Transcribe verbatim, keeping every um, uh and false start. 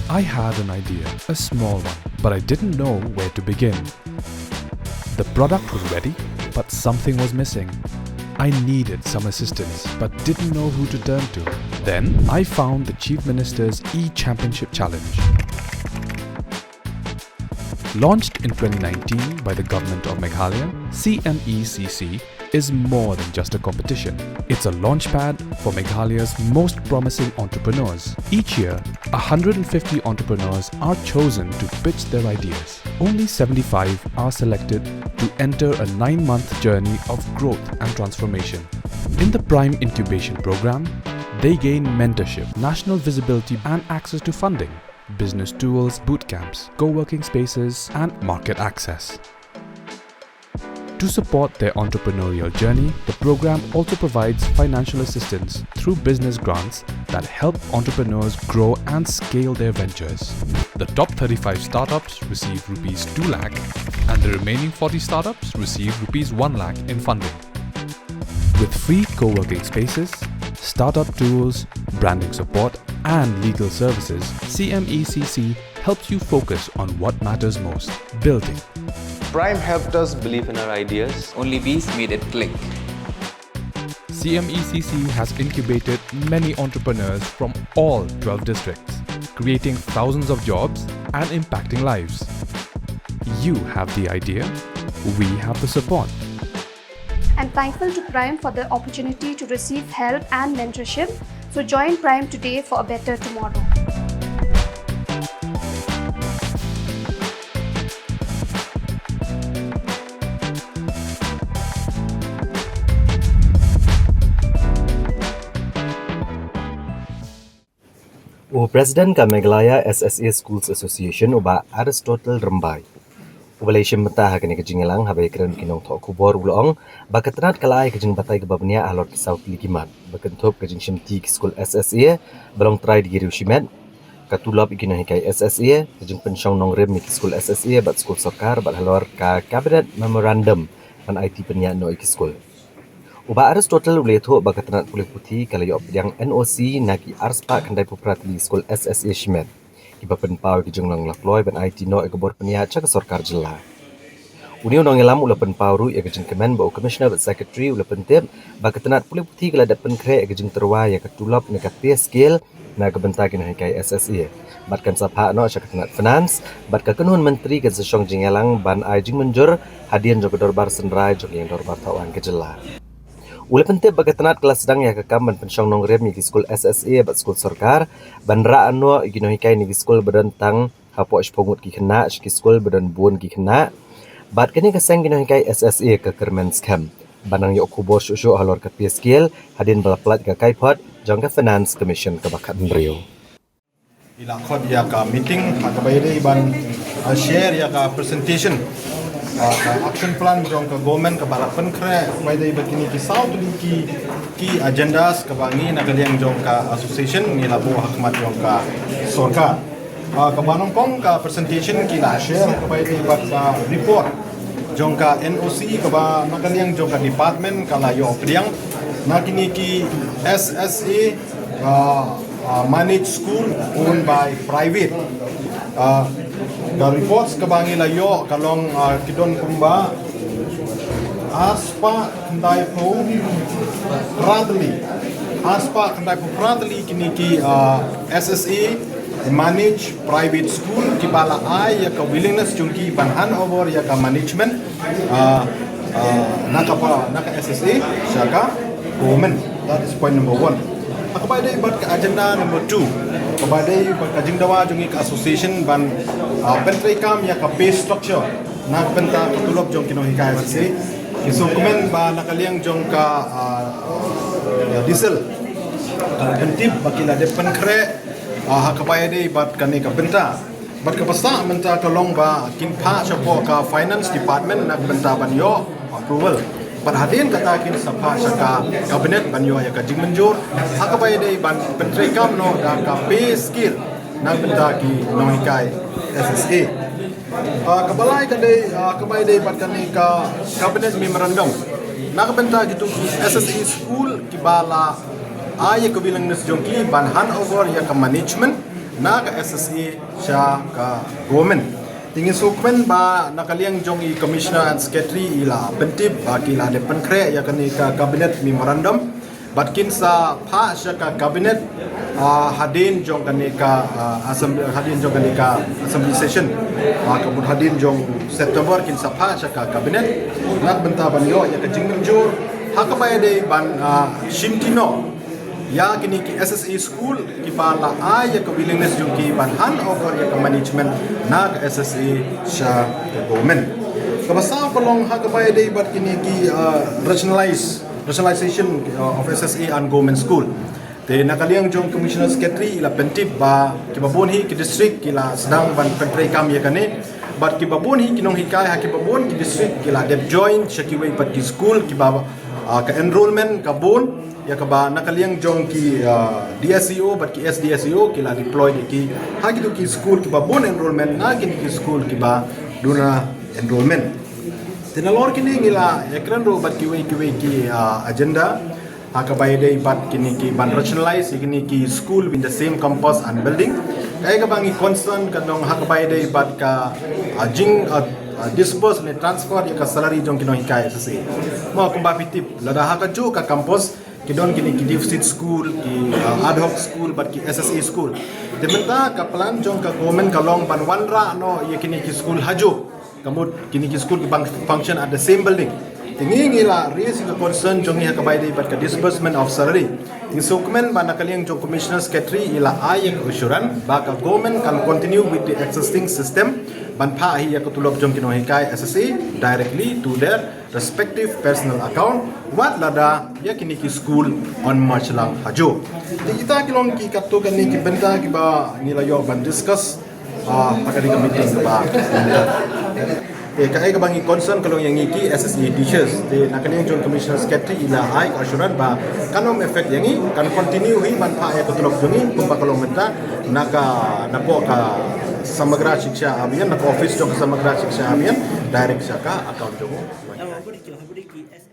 I had an idea, a small one, but I didn't know where to begin. The product was ready, but something was missing. I needed some assistance, but didn't know who to turn to. Then I found the Chief Minister's e-Championship Challenge. Launched in twenty nineteen by the Government of Meghalaya, C M E C C is more than just a competition. It's a launchpad for Meghalaya's most promising entrepreneurs. Each year, one hundred fifty entrepreneurs are chosen to pitch their ideas. Only seventy-five are selected to enter a nine month journey of growth and transformation. In the Prime Incubation Program, they gain mentorship, national visibility, and access to funding, business tools, boot camps, co working spaces, and market access. To support their entrepreneurial journey, the program also provides financial assistance through business grants that help entrepreneurs grow and scale their ventures. The top thirty-five startups receive rupees two lakh, and the remaining forty startups receive rupees one lakh in funding. With free co working spaces, startup tools, branding support, and legal services, C M E C C helps you focus on what matters most: building. Prime helped us believe in our ideas. Only Bees made it click. C M E C C has incubated many entrepreneurs from all twelve districts, creating thousands of jobs and impacting lives. You have the idea, we have the support. I'm thankful to Prime for the opportunity to receive help and mentorship. So join Prime today for a better tomorrow. U President ka Meghalaya S S A Schools Association, u Bah Aristotle Rymbai, uba la ïashim bynta ha kane ka jingïalang haba ïakren ki nongthoh khubor, u la ong ba ka tnat ka la ai ka jingbatai kaba bniah halor ki saw tylli ki mat, ba kynthup ka jingshimti ki skul S S A ba long trai degree shimet, ka tulop ïa ki nonghikai S S A, ka jingpynshong nongrim ïa ki skul S S A bad skul sorkar, bad halor ka Cabinet Memorandum ban aiti pynïaid noh ïa ki skul. U Bah Aristotle u la ïathuh ba ka tnat pule puthi ka la ïoh pdiang N O C na ki arspah khyndaiphew phra tylli skul S S A shimet, kiba pynpaw ïa ka jinglong la kloi ban aiti noh ïa ka bor pynïaid sha ka sorkar jylla. Une u nongïalam u la pynpaw ruh ïa ka jingkmen ba u Commissioner bad Secretary u la pyntip ba ka tnat pule puthi ka la dep pynkhreh ïa ka jingtyrwa ïa ka tulop ne ka pay scale na ka bynta ki nonghikai S S A, bad kan sa phah noh sha ka tnat Finance, bad ka kynhun myntri kan sa shong jingïalang ban ai jingmynjur hadien jong ka dorbar synrai jong ka ïing dorbar thawaiñ ka jylla. U la pyntip ba ka tnat ka la sdang ïa ka kam ban pynshong nongrim ïa ki skul S S A bad skul sorkar, ban rah noh ïa ki nonghikai na ki skul ba don tang hapoh shiphew ngut ki khynnah sha ki skul ba don bun ki khynnah, bad kane ka seng ki nonghikai S S A ka kyrmen skhem ban nang ïoh khubor shuh shuh halor ka pay scale hadien ba la pynlait ka kaiphod jong ka Finance Commission kaba khathynriew. Ngi la khot ïa ka meeting ha kaba ïadei ban, uh, share ïa ka presentation, uh, ka action plan jong ka government kaba la pynkhreh, kaba ïadei bad kine ki saw tylli ki, ki agendas kaba ngi na ka liang jong ka association ngi la buh ha khmat jong ka sorkar. Uh, kaba nyngkong ka presentation ki la share kaba ïadei bad ka report jong ka N O C kaba na ka liang jong ka department ka la ïoh pdiang na kine ki S S A, uh, uh, managed school owned by private. Uh, ka reports kaba ngi la ïoh ka long, uh, ki don kumba arspah khyndai phew phra tylli, arspah khyndai phew phra tylli kine ki, uh, S S A managed private school kiba la ai ïa ka willingness jong ki ban hand over ïa ka management, uh, uh, na ka pa, na ka S S A sha ka government. That is point number one. Ha kaba ïadei bad ka agenda number two, kaba ïadei bad ka jingdawa jong ngi ka association ban, uh, pyntreikam ïa ka pay structure na ka bynta ka tulop jong ki nonghikai S S A. Ngi sngewkmen ba na ka liang jong ka, uh, uh, diesel ka la pyntip ba ki la dep pynkhreh, uh, ha kaba ïadei bad kane ka bynta. Bad kaba sah mynta ka long ba kin phah shapoh ka Finance Department na ka bynta ban ïoh approval. Bad hadien kata kin sa phah sha ka Cabinet ban ïoh ïa ka jingmynjur ha kaba ïadei ban pyntreikam noh da ka pay scale na ka bynta ki nonghikai S S A. Ah, kaba lai ka dei, ah, kaba ïadei bad kane ka Cabinet Memorandum na ka bynta kitu ki S S A school kiba la ai ïa ka willingness jong ki ban hand over ïa ka management na ka S S A sha ka government. Te ngi sngewkmen ba na ka liang jong i Commissioner and Secretary i la pyntip ba ki la dep pynkhreh ïa kane ka cabinet memorandum bad kin sa phah sha ka cabinet, ah, hadien jong kane ka, ah, assembly, hadien jong kane ka assembly session, ah, ka mut hadien jong September kin sa phah sha ka cabinet na ka bynta ban ïoh ïa ka jingmynjur ha kaba ïadei ban, ah, shimti noh ïa kine ki S S A school kiba la ai ïa ka willingness jong ki ban hand over ïa ka management na ka S S A sha ka government. Kaba saw ka long ha kaba ïadei bad kine ki, ah, rationalize, rationalization, ah, of S S A and government school. Te na ka liang jong Commissioner Secretary i la pyntip ba kiba bun hi ki district ki la sdang ban pyntreikam ïa kane bad kiba bun hi ki nonghikai ha kiba bun ki district ki la dep join sha kiwei pat ki school kiba, ah, ka enrollment ka bun ïa kaba na ka liang jong ki, ah, D S E O bad ki S D S E O ki la deploy ïa ki ha kito ki school kiba bun enrollment na kine ki school kiba duna enrollment. Te nalor kine ngi la ïakren ruh bad kiwei kiwei ki, ah, agenda ha kaba ïadei bad kine ki ban rationalize ïa kine ki school within the same campus and building. Kaei kaba ngi concern ka dei ha kaba ïadei bad ka, ah, jing, ah, ah, disburse ne transfer ïa ka salary jong ki nonghikai S S A. Mo kumba phi tip lada ha kajuh ka campus ki don kine ki deficit school, ki, ah, ad hoc school bad ki S S A school. Te mynta ka plan jong ka government ka long ban wanrah noh ïa kine ki school hajuh. Ka mut kine ki school ki bang function at the same building. Te ngi ngi la raise ka concern jong ngi ha kaba ïadei bad ka disbursement of salary. Ngi sngewkmen ba na ka liang jong Commissioner Secretary i la ai ïa ka assurance ba ka government kan continue with the existing system ban phah hi ïa ka tulop jong ki nonghikai S S A directly to their respective personal account wat lada ïa kine ki school yn march lang hajuh. Te kita ki long ki katto katne ki bynta kiba ngi la ïoh ban discuss, ah, ha kane ka meeting kaba mynta. Te kaei kaba ngi concern ka long ïa ngi ki S S A teachers. Te na ka liang jong Commissioner Secretary i la ai ka assurance ba kan ym affect ïa ngi, kan continue hi ban phah ïa ka tulop jong ngi kumba ka long mynta na ka, napoh ka Samagra Shiksha Abhiyan, na ka office jong ka Samagra Shiksha Abhiyan direct sha ka account jong ngi.